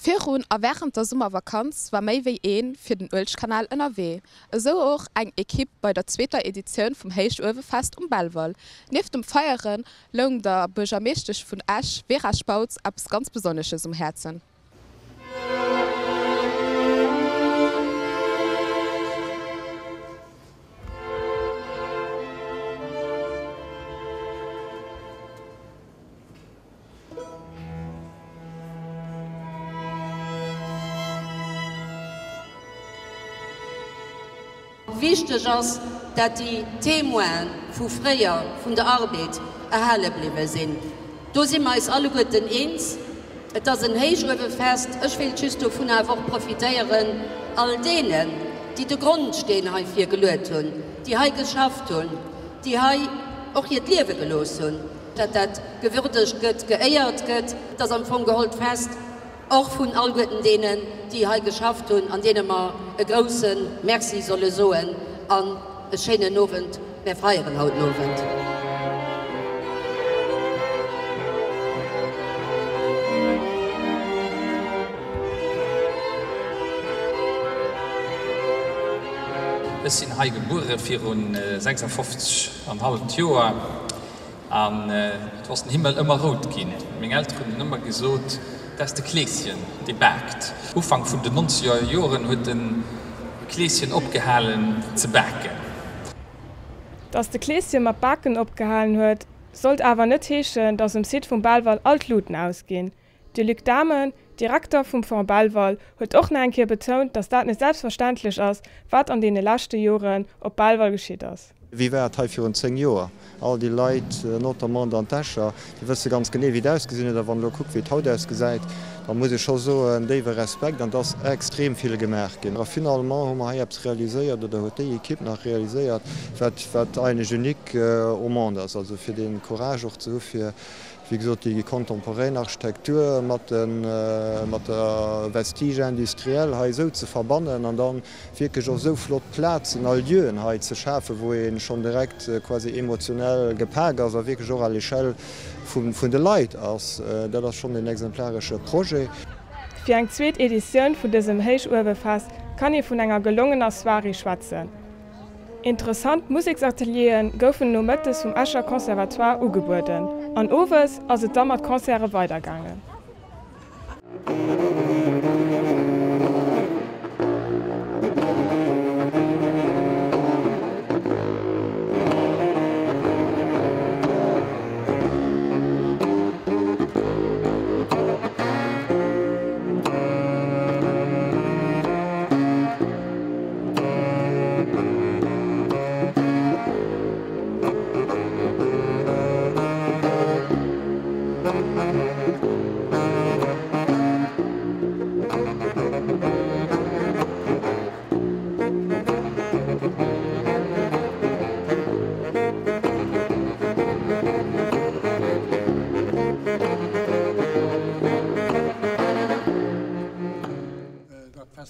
Virun a wärend der Summervakanz war méi wéi ee fir den Uelzechtkanal ënnerwee. Esou och eng Ekipp bei der zweeter Editioun vum Héichuewefest um Belval. Nieft dem Feiere loung der Buergermeeschtesch vun Esch Vera Spautz eppes ganz Besonnesches um Häerzen. Wichteg ass, dat déi Témoine vu fréier, vun der Arbed, erhale bliwwe sinn. Do si mer eis alleguerten eens. Et ass en Héichuewefest. Ech wéilt just dovun awer och profitéieren, all deenen, déi de Grondsteen heifir geluet hunn, déi hei geschafft hunn, déi hei och hiert Liewe gelooss hunn, datt dat gewürdegt gëtt, geéiert gëtt. Et ass am Fong geholl d'Fest och vun alleguerten deenen, déi hei geschafft hunn an deene mer e grouse Merci solle soen an e schéinen Owend. Mär feieren haut den Owend. Ech sinn hei gebuere virun 56 an halleft Joer. An do ass den Himmel ëmmer rout ginn. Meng Elteren hunn ëmmer gesot, Dat ass de Kleeschen, dee baakt. Ufank vun den nonzeger Joren huet de Kleeschen opgehalen ze baken. Dass de Kleeschen mat baken opgehalen huet, sollt awer net heeschen, dass um Site vum Belval all d'Luten ausginn. De Luc Dahmen, Direkter vum Fonds Belval, huet och nach eng Kéier betount, datt dat net selbstverständlech ass, wat an deene leschte Joren op Belval geschitt ass. Wéi war et hei virun 10 Joer? All déi Leit, notamment an d'Escher, déi wësse ganz genee, wéi et ausgesinn huet. A wann elo kuckt, wéi et haut ausgesäit, da muss ech scho soen, déiwe Respekt. An et ass extrem vill gemaach ginn. A finalement hu mer hei eppes realiséiert, oder huet déi Ekipp nach realiséiert, wat, wat eigentlech unique au monde ass. Also fir dee Courage och ze hu fir, wéi gesot, déi contemporaine Architektur mat de, mat der Vestige industrielle hei esou ze verbannen an dann wierklech och esou flott Plazen a Lieuen hei ze schafen, wou ee schonn direkt quasi emotionell gepak ass a wierklech och à l'échelle vun de Leit ass, dat ass schonn en exemplaresche Projet. Fir eng zweet Editioun vun dësem Héichuewefest kann ee vun enger gelongener Soirée schwätzen. Interessant Museksatelieren goufen nomëttes vum Escher Conservatoire ugebueden an owes ass et da mat Concerte weidergaangen.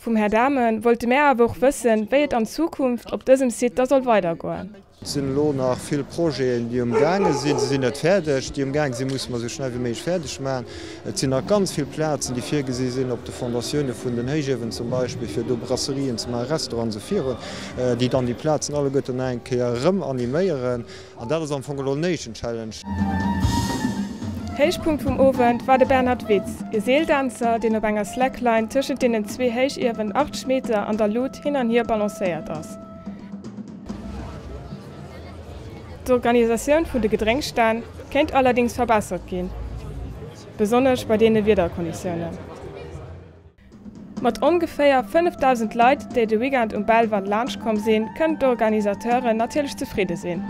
Vum Här Dahmen wollte mär awer och wëssen, wéi et an Zukunft op dësem Site da soll weidergoen. Et sinn elo nach vill Projeten, déi umgaange sinn. Se sinn net fäerdeg. Déi umgaange sinn, musse mer esou schnell wéi méiglech fäerdeg maachen. Et sinn nach ganz vill Plazen, déi virgesi sinn, op de Fondatioune vun den Héichiewen zum Beispill, fir do Brasserien ze maachen, Restauranten esou virun, déi dann déi Plazen alleguerten nach eng Kéier erëm animéieren. An dat ass am Fong elo en éischten Challenge. Héichpunkt vum Owend war de Bernhard Witz, e Seeldänzer, deen op enger Slackline tëschent deenen zwee Héichiewen 80 Meter an der Lut hin an hier balancéiert ass. D'Organisatioun vun de Gedrénksstänn kéint allerdéngs verbessert ginn, besonnesch bei deene Wiederkonditiounen. Mat ongeféier 5.000 Leit, déi de Weekend um Belval laanschtkomm sinn, kënnen d'Organisateuren natierlech zefridde sinn.